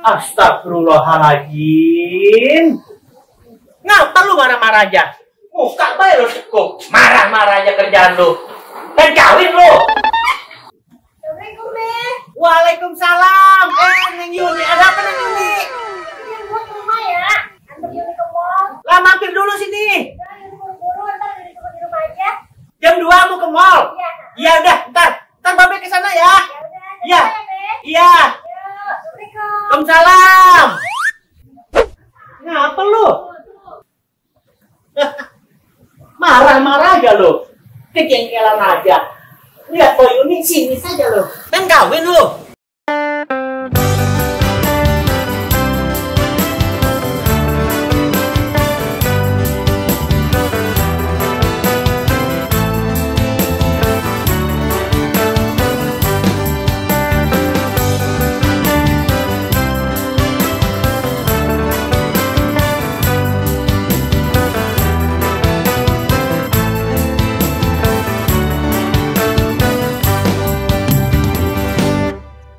Astagfirullahaladzim. Ngapa lu marah-marah aja? Muka baik lu sekuk. Marah-marah aja kerjaan lu. Kan kawin lu. Assalamualaikum, Deh. Waalaikumsalam. Neng Yuni. Ada apa Neng Yuni? Yang gua ke rumah ya. Antar Yuni ke mall. Lah mampir dulu sini. Udah, Yuni buru-buru, ntar di rumah aja. Jam 2 mau ke mall. Iya. Iya udah, ntar Babe ke sana ya. Ya udah. Iya. Deh. Iya. Yuk, Assalamualaikum. Waalaikumsalam. Ngapa lu? Marah-marah aja lu. Kejengkelan aja. Lihat Boy Yuni sini saja lu. Kan kawin lu.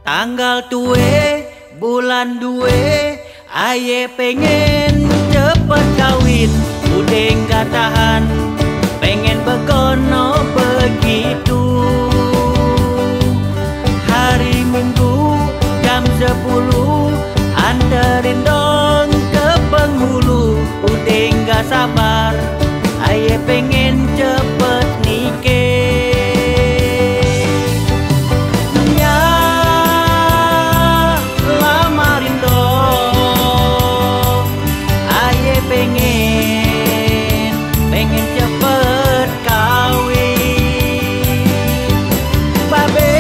Tanggal tue, bulan due, aye pengen cepet kawin, udah nggak tahan, pengen begono begitu. Hari Minggu jam 10, anterin dong ke penghulu, udah nggak sabar, aye pengen cepet nikah. Pengen cepet kawin, Babe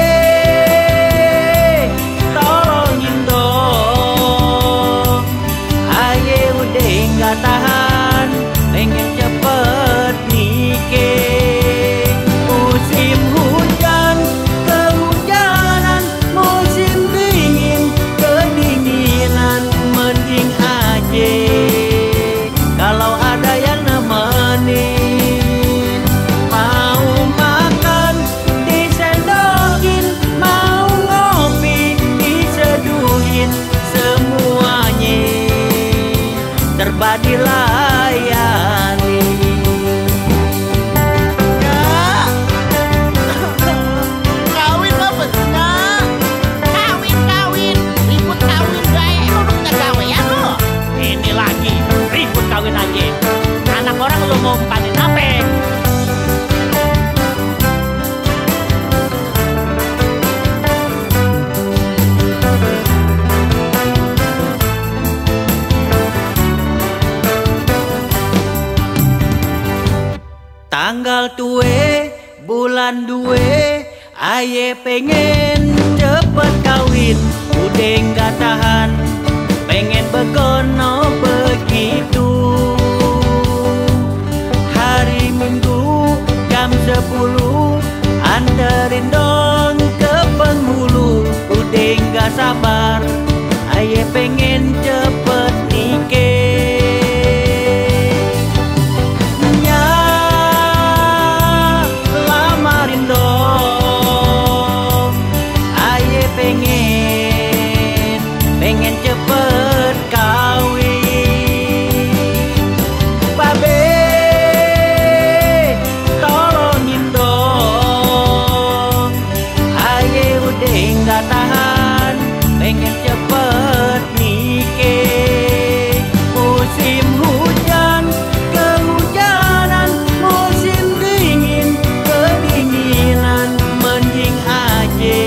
tolongin dong, aye udah nggak tahan, pengen cepet nikah. Musim hujan kehujanan, musim dingin kedinginan, mending aja kalau ada yang nemenin. Mau makan disendokin, mau ngopi diseduhin, semuanya serba dilayani. Kawin apa sih, Nak? Kawin, ribut kawin gaya lu udah gawean lu. Ini lagi ribut kawin aja. Anak orang lu mau panen apa? Tanggal tue, bulan due, aye pengen cepet kawin, udah nggak tahan, pengen begono begitu. Hari Minggu jam 10, anterin dong ke penghulu, udah nggak sabar, aye pengen cepet nikah. Lamarin dong, aye pengen cepet kawin, Babe tolongin dong, aye udah nggak tahan, pengen cepet nikah. Musim hujan kehujanan, musim dingin kedinginan, mending aja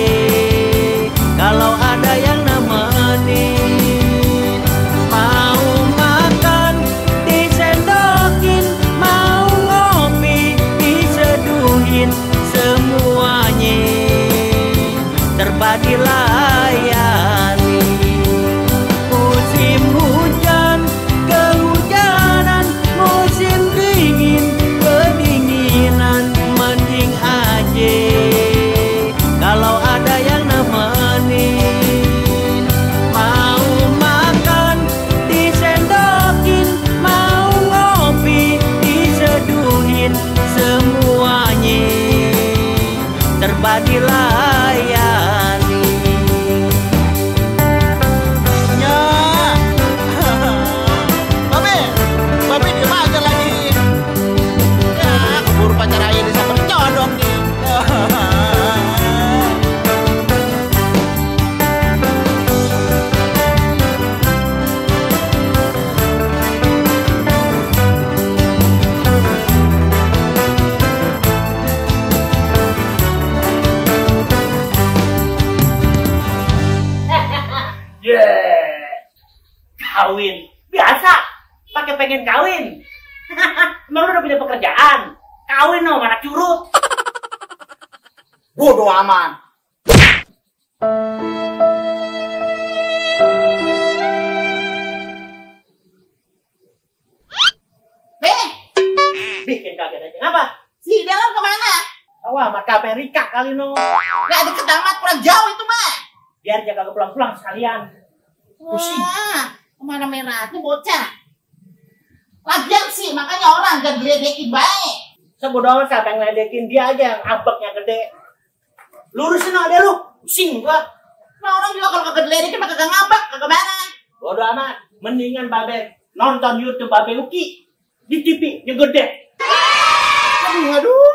kalau ada yang nemenin. Mau makan disendokin, mau ngopi diseduhin, semuanya serba dilayani. Musim hujan kehujanan, musim dingin kedinginan, mending aja kalau ada yang nemenin. Mau makan disendokin, mau ngopi diseduhin, semuanya serba dilayani. Kawin. Biasa. Pakai pengen kawin. Emang lu udah punya pekerjaan? Kawin no, anak curut. Bodoh amat. Bikin kaget aja. Ngapa? Si dalam kemana? Wah, mak ke Amerika kali no. Gak ada kedamat kurang jauh itu mah. Biar jaga ke pulang-pulang sekalian. Pusing. Wah, kemana merah itu bocah. Lagian sih, makanya orang gak diledekin baik. Sebodoh amat siapa yang ngeledekin, dia aja yang abeknya gede. Lurusin aja lu. Pusing gua. Nah orang juga kalau kagak diledekin mah kagak ngambek, kagak mana. Bodoh amat. Mendingan babe nonton YouTube Babe Uki di TV yang gede. Aduh.